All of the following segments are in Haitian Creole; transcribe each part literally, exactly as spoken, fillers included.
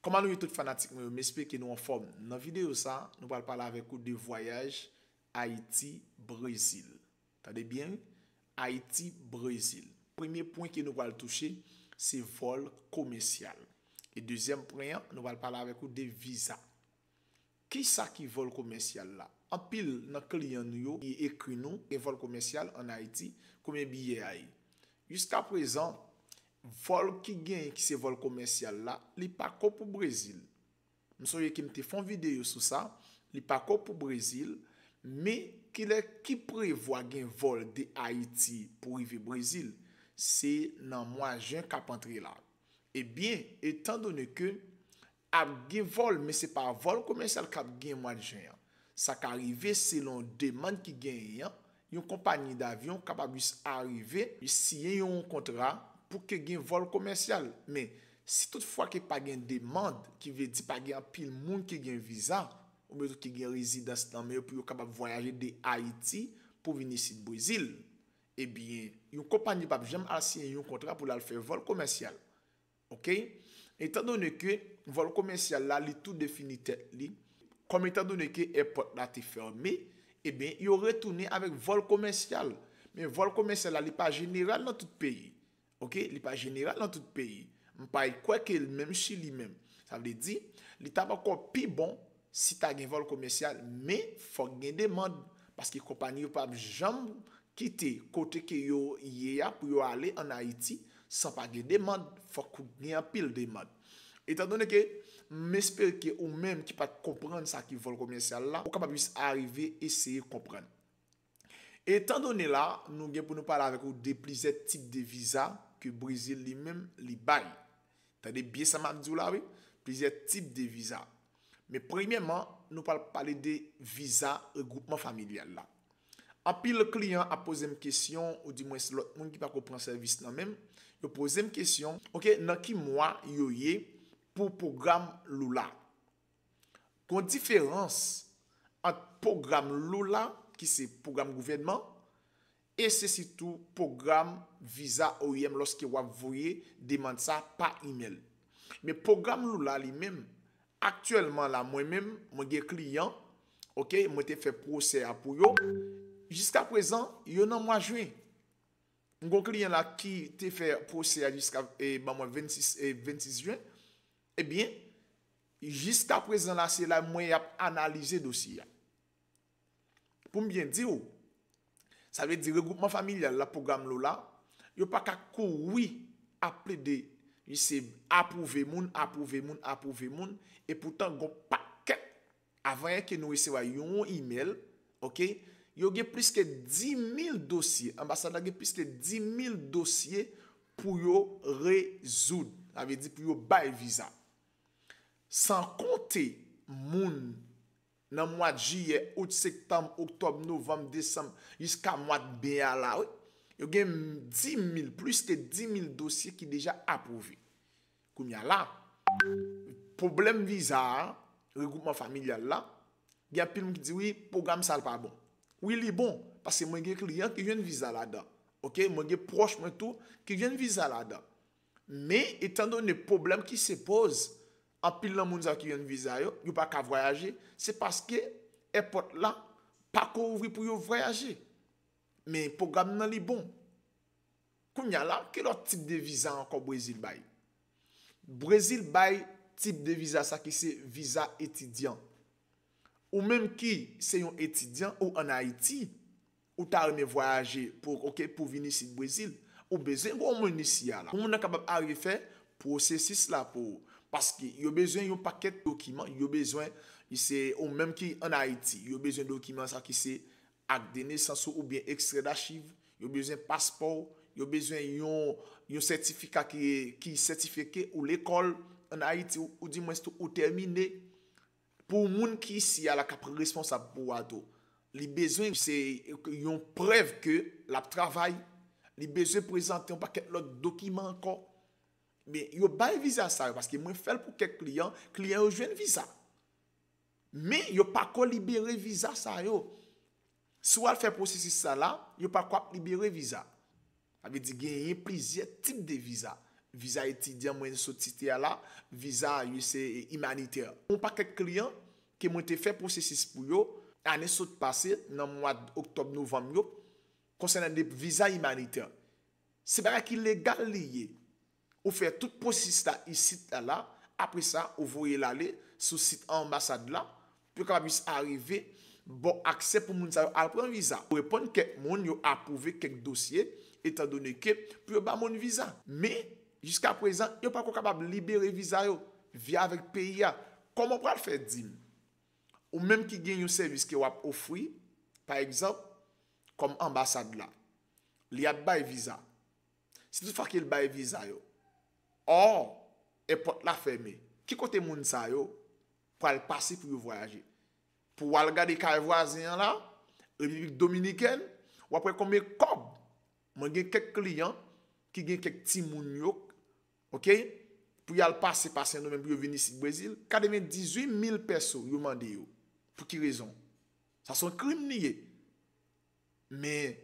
Kòman nou ye tout fanatik mwen yo? M espere ke nou anfòm. Nan videyo sa, nou pral pale avèk ou de vwayaj Ayiti-Brezil. Tande byen, wi, Ayiti-Brezil. Premye pwen ke nou pral touche, se vòl komèsyal. E dezyèm pwen an, nou pral pale avèk ou de viza. Kisa ki vòl komèsyal la? Anpil nan kliyan nou yo ki ekri nou, gen vòl komèsyal ann Ayiti, konbyen biyè a ye? Jiskaprezan, vòl ki genyen ki se vòl komèsyal la, li pako pou Brezil. M sonje ke m te fè yon videyo sou sa, li pako pou Brezil, men kilè ki prevwa gen vòl de Ayiti pou rive Brezil? Se nan mwa jen k ap antre la. Ebyen, etandone ke ap gen vòl, men se pa vòl komèsyal k ap gen mwa jen an. Sa ka rive selon demann ki genyen an, yon konpayi davyon kapab jis arive, siyen yon kontra pou ke gen vòl komèsyal. Men, si toutfwa ke pa gen demann, ki vle di pa gen anpil moun ki gen viza, oubyen tou ki gen rezidans nan men yo pou yo kapab vwayaje de Ayiti pou vin isit Brezil, ebyen, yon konpayi p ap janm al siyen yon kontra pou l al fè vòl komèsyal. Oke? Etandone ke vòl komèsyal la, li tou defini tèt li, kòm etandone ke èpòt la te fèmen, ebyen, yo retounen avèk vòl komèsyal. Men vòl komèsyal la, li pa jeneral nan tout peyi. Oke? Li pa jeneral nan tout peyi. M pa kwè ke l menm Chili menm. Sa vle di, li t ap ankò pi bon si ta gen vòl komèsyal, men fòk gen demann, paske konpayi yo p ap janm kite kote ke yo ye a pou yo ale ann Ayiti san pa gen demann, fòk ou gen anpil demann. Etandone ke m espere ke ou menm ki pa t konprann sa ki vòl komèsyal la, ou kapab jis arive eseye konprann. Etandone la, nou gen pou nou pale avèk ou de plizyè tip de viza ke Brezil li menm li bay. Tande byen sa m ap di w la, wi. Plizyè tip de viza. Men premyèman, nou pral pale de viza regwoupman familyal la. Anpil kliyan ap poze m kesyon, oudimwens lòt moun ki pako pran sèvis nan men m, yo poze m kesyon, oke, nan ki mwa yo ye pou pwogram Lula? Gon diferans ant pwogram Lula, ki se pwogram gouvènman, e se sitou pwogram viza O I M lòske w ap voye demann sa pa imèl. Men pwogram Lula li menm, aktyèlman la, mwen menm, mwen gen kliyan, oke, mwen te fè pwosè a pou yo. Jiskaprezan, yo nan mwa jen. M gon kliyan la ki te fè pwosè a jiska, e, ban mwen vennsis, e, vennsis jen. Ebyen, jiskaprezan la, se la mwen y ap analize dosye a. Pou m byen di w, sa vle di regwoupman familyal la, pwogram Lula, yo pa ka kouri ap plede, se apwouve moun, apwouve moun, apwouve moun, epoutan gon pakèt, avan yè ke nou resevwa yon imèl, oke, yo gen plis ke dis mil dosye, anbasad la gen plis ke dis mil dosye pou yo rezoud, sa vle di pou yo bay viza. San konte moun nan mwa jiyè, out, septanm, oktòb, novanm, desanm, jiska mwa de me a la, wi. Yo gen dis mil, plis ke dis mil dosye ki deja apwouve. Kounye a la, pwoblèm viza a, regwoupman familyal la, gen anpil moun ki di, "Wi, pwogram sa l pa bon." Wi, li bon, paske mwen gen kliyan ki jwenn viza ladan. Oke, mwen gen pwòch mwen tou ki jwenn viza ladan. Men, etandone pwoblèm ki se poz, anpil nan moun sa yo ki jwenn viza yo, yo pa ka vwayaje, se paske èpòt la pako ouvri pou yo vwayaje. Men pwogram nan li bon. Kounye a la, ki lòt tip de viza ankò Brezil bay? Brezil bay tip de viza sa ki se viza etidyan. Ou menm ki se yon etidyan, ou ann Ayiti, ou ta renmen vwayaje pou, oke, pou vin isit Brezil, ou bezwen gen yon moun isi a la. Pou moun nan kapab arive fè pwosesis la pou ou. Paske yo bezwen yon pakèt dokiman, yo bezwen, se ou menm ki ann Ayiti, yo bezwen dokiman sa ki se ak de nesans ou oubyen ekstrè dachiv, yo bezwen paspò w, yo bezwen yon, yon sètifika ki, ki sètifye ke ou lekòl ann Ayiti, ou, oudimwens tou ou tèmine. Pou moun ki isi a la k ap responsab pou ou a tou, li bezwen se yon prèv ke l ap travay, li bezwen prezante yon pakèt lòt dokiman ankò. Men yo bay viza sa yo, paske mwen fè l pou kèk kliyan, kliyan yo jwenn viza. Men yo pako libere viza sa yo. Si w al fè pwosesis sa la, yo pako ap libere viza. Sa vle di genyen plizyè tip de viza. Viza etidyan mwen sot site a la, viza U S A imanitè. Yon pakèt kliyan ke mwen te fè pwosesis pou yo ane sot pase nan mwa oktòb, novanm yo, konsènan de viza imanitè. Se bagay ki legal li ye. Ou fè tout pwosesis la isit la la, apre sa, ou voye l ale sou sit anbasad la, pou yo kapab jis arive ba w aksè pou moun sa yo al pran viza. Ou reponn kèk moun, yo apwouve kèk dosye, etandone ke pou yo ba moun viza. Men, jiska prezan, yo pako kapab libere viza yo, via avèk peyi a. Kòman w pral fè di m? Ou menm ki gen yon sèvis ke w ap ofri, pa egzanp, kòm anbasad la, li ap bay viza. Si toutfwa ke l bay viza yo, ò, èpòt la fèmen, ki kote moun sa yo pral pase pou yo vwayaje? Pou w al gade kay vwazen an la, Repiblik Dominikèn, w ap wè konbyen kòb. Mwen gen kèk kliyan ki gen kèk timoun yo, oke, pou y al pase pa Sendomeng pou yo vin isit Brezil, katrevendizuit mil pèso yo mande yo. Pou ki rezon? Sa se yon krim li ye. Men,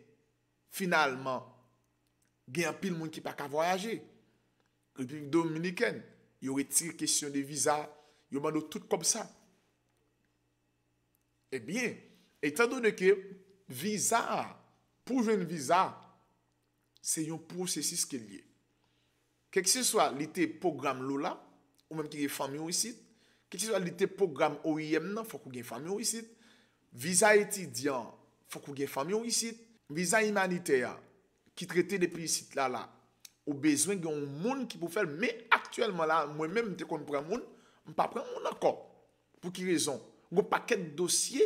finalman, gen anpil moun ki pa ka vwayaje. Repiblik Dominikèn, yo retire kesyon de viza, yo mande w tout kòb sa. Ebyen, etandone ke viza a, pou jwenn viza, se yon pwosesis ke l ye. Kèlkeswa li te pwogram Lola, ou menm ki gen fanmi w isit, kèlkeswa li te pwogram O I M nan, fòk ou gen fanmi w isit, viza etidyan, fòk ou gen fanmi w isit, viza imanitè a, ki trete depi isit la la, ou bezwen gen yon moun ki pou fè l, men aktyèlman la, mwen menm m te konn pran moun, m pa pran moun ankò. Pou ki rezon? Gon pakèt dosye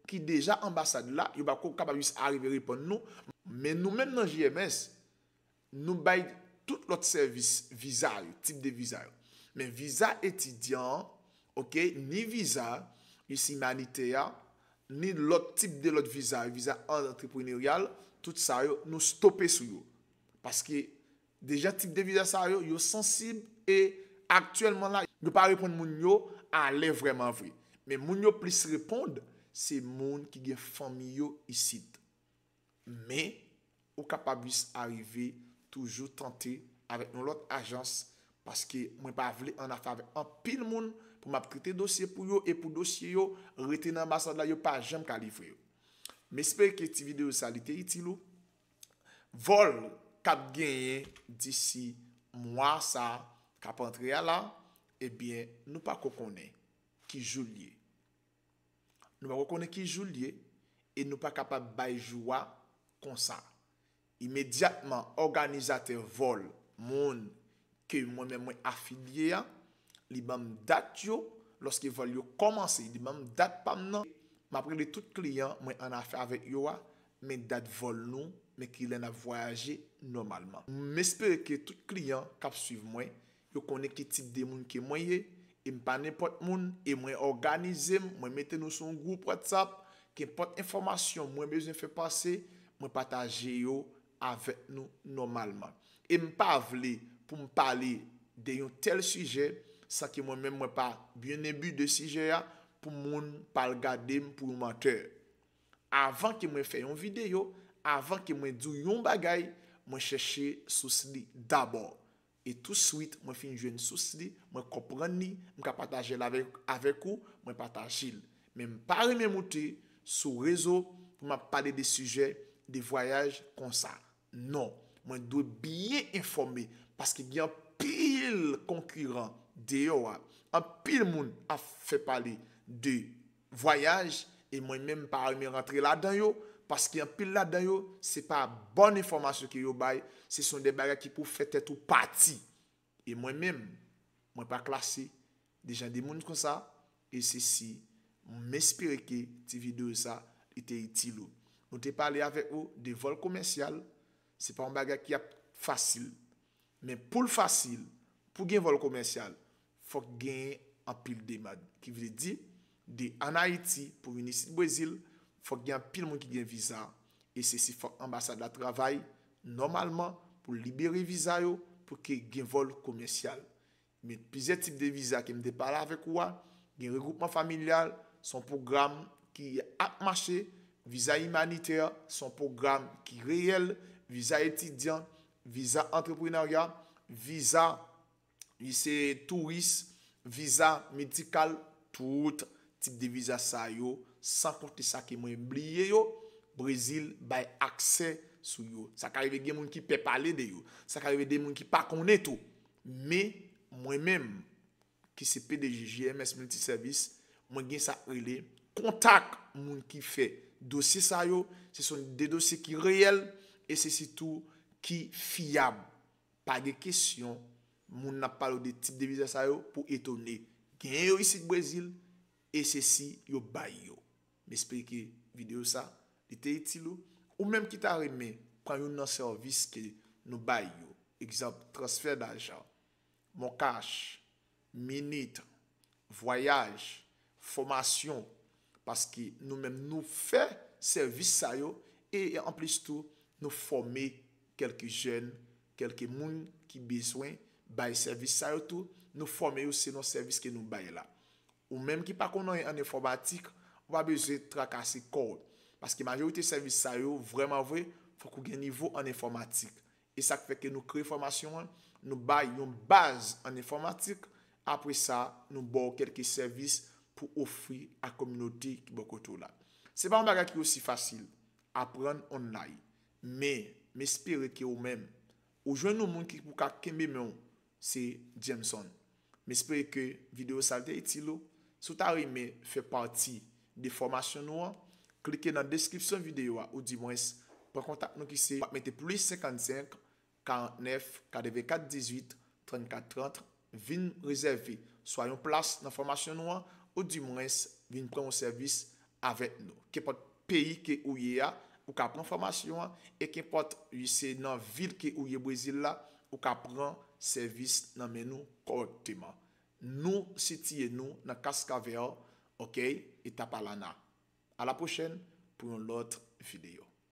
ki deja anbasad la, yo pako kapab jis arive reponn nou, men nou menm nan J M S, nou bay tout lòt sèvis viza yo, tip de viza yo. Men viza etidyan an, oke, ni viza, imanitè a, ni lòt tip de lòt viza, viza antrepreneryal, tout sa yo, nou stope sou yo. Paske deja tip de viza sa yo, yo sansib e aktyèlman la, yo pa reponn moun yo alè vrèman vre. Men moun yo plis reponn, se moun ki gen fanmi yo isit. Men, ou kapab jis arive toujou tante avèk yon lòt ajans, paske mwen pa vle annafè avèk anpil moun pou m ap trete dosye pou yo e pou dosye yo rete nan anbasad la, yo pa janm ka livre yo. M espere ke ti videyo sa li te itil ou. Vòl k ap genyen disi mwa sa k ap antre a la, ebyen, nou pako konnen ki jou l ye. Nou pako konnen ki jou l ye e nou pa kapab bay jou a konsa. Imedyatman, òganizatè vòl, moun ke mwen menm mwen afilye a, li ban m dat yo, lòske vòl yo kòmanse, li ban m dat pa m nan. M ap rele tout kliyan mwen annafè avèk yo a, men dat vòl nou, men kilè n ap vwayaje nòmalman. M espere ke tout kliyan k ap swiv mwen, yo konnen ki tip de moun ke mwen ye, e m pa nenpòt moun, e mwen òganize m, mwen mete nou sou yon gwoup WhatsApp, kenpòt enfòmasyon mwen bezwen fè pase, mwen pataje yo avèk nou nòmalman. E m pa vle pou m pale de yon tèl sijè san ke mwen menm mwen pa byen enbi de sijè a, pou moun pa al gade m pou yon mantè. Avan ke mwen fè yon videyo, avan ke mwen di w yon bagay, mwen chèche sous li dabò. E touswit, mwen fin jwenn sous li, mwen konprann li, m ka pataje l avèk, avèk ou, mwen pataje l. Men m pa renmen moute sou rezo pou m ap pale de sijè, de vwayaj konsa. Non, mwen dwe byen enfòme, paske gen anpil konkiran deyò a. Anpil moun ap fè pale de vwayaj, e mwen menm m pa renmen rantre ladan yo, paske anpil ladan yo, se pa bòn enfòmasyon ke yo bay, se son de bagay ki pou fè tèt ou pati. E mwen menm, mwen pa klase de jan de moun konsa, e se si, m espere ke ti videyo sa, li te itil ou. Nou te pale avèk ou de vòl komèsyal, se pa yon bagay ki ap fasil. Men pou l fasil, pou gen vòl komèsyal, fòk genyen anpil demann. Ki vle di, de ann Ayiti pou vin isit Brezil, fòk gen anpil moun ki gen viza, e se si fòk anbasad la travay nòmalman pou libere viza yo, pou ke gen vòl komèsyal. Men plizyè tip de viza ke m te pale avèk ou a, gen regwoupman familyal, se yon pwogram ki ap mache, viza imanitè, se yon pwogram ki reyèl, viza etidyan, viza antreprenarya, viza, li se touris, viza medikal, tout tip de viza sa yo, san konte sa ke mwen bliye yo, Brezil bay aksè sou yo. Sa ka rive gen moun ki pè pale de yo. Sa ka rive de moun ki pa konnen tou. Men, mwen menm, ki se P D G J M S Multiservice, mwen gen sa k rele kontak moun ki fè dosye sa yo. Se son de dosye ki reyèl e se sitou ki fiyab. Pa gen kesyon moun n ap pale w de tip de viza sa yo pou etone. Genyen yo isit Brezil e se si yo bay yo. M espere ke videyo sa, li te itil ou. Ou menm ki ta renmen pran youn nan sèvis ke nou bay yo, egzanp, transfè dajan, Moncash, minit, vwayaj, fòmasyon, paske nou menm nou fè sèvis sa yo e anplis tou nou fòme kèlke jèn, kèlke moun ki bezwen bay sèvis sa yo tou, nou fòme yo selon sèvis ke nou bay la. Ou menm ki pa konn anyen an enfòmatik, ou pa bezwen trakase kò w. Paske majorite sèvis sa yo, vrèman vre, fòk ou gen nivo an enfòmatik. E sa k fè ke nou kreye fòmasyon an, nou bay yon baz an enfòmatik, apre sa, nou ba w kèlke sèvis pou ofri a kominote ki bò kote w la. Se pa yon bagay ki osi fasil, aprann online. Men, m espere ke ou menm, ou jwenn yon moun ki pou ka kenbe men w, se Jameson. M espere ke videyo sa te itil ou. Si w ta renmen fè pati de fòmasyon nou an, klike nan deskripsyon videyo a, oudimwens, pran kontak nou ki se, w ap mete plis senkannsenk, karantnèf, katrevenkat, dizuit, trannkat, trant, vin rezève swa yon plas nan fòmasyon nou an, oudimwens, vin pran yon sèvis avèk nou. Kenpòt peyi ke ou ye a, ou ka pran fòmasyon an, e kenpòt se nan vil ke ou ye Brezil la, ou ka pran sèvis nan men nou kòrèkteman. Nou sitiye nou nan Cascavel, oke, Etapalana. A la pwochèn pou yon lòt videyo.